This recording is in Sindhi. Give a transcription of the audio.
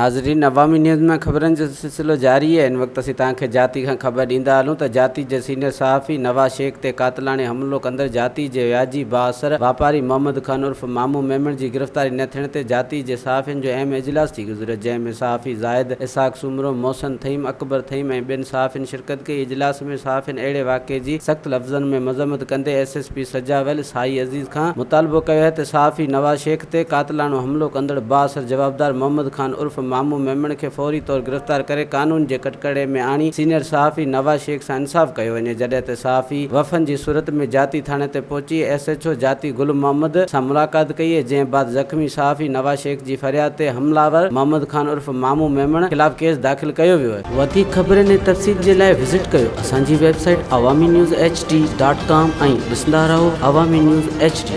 ناظرين عوامي نيوز ۾ خبرن جو سلسلو جاري آهي هن وقت اسين توهان کي جاتي کان خبر ڏيندا هلون ته جاتي جي سينيئر صحافي نواز شيخ تي قاتلاڻي حملو ڪندڙ جاتي جي وياجي بااثر واپاري محمد خان عرف مامو ميمڻ جي گرفتاري نه ٿيڻ تي جاتي جي صحافين جو اهم اجلاس ٿي گذريو جنهن ۾ صحافي زاهد اسحاق سومرو، محسن ٿهيم، اڪبر ٿهيم ۽ ٻين صحافين شرڪت ڪئي اجلاس ۾ صحافين اهڙي واقعي جي سخت لفظن ۾ مذمت ڪندي ايس ايس پي سجاول سائي عزيز کان مطالبو ڪيو آهي ته صحافي نواز شيخ تي قاتلاڻو حملو ڪندڙ بااثر جوابدار محمد خان عرف مامو ميمڻ کي فوري طور گرفتار ڪري قانون جي ڪٽڪڙي ۾ آڻي سينيئر صحافي نواز شيخ سان انصاف ڪيو وڃي جڏهن ته صحافي وفن جي صورت ۾ جاتي ٿاڻي تي پهچي ايس ايڇ او جاتي گل محمد سان ملاقات ڪئي جنهن بعد زخمي صحافي نواز شيخ جي فرياد تي حمله آور محمد خان عرف مامو ميمڻ خلاف ڪيس داخل ڪيو ويو آهي. وڌيڪ خبرن ۽ تفصيل جي لاء وزٽ ڪيو اسان جي website Awami news H D dot com ۽ ڏسندا رهو عوامي نيوز ايڇ ڊي.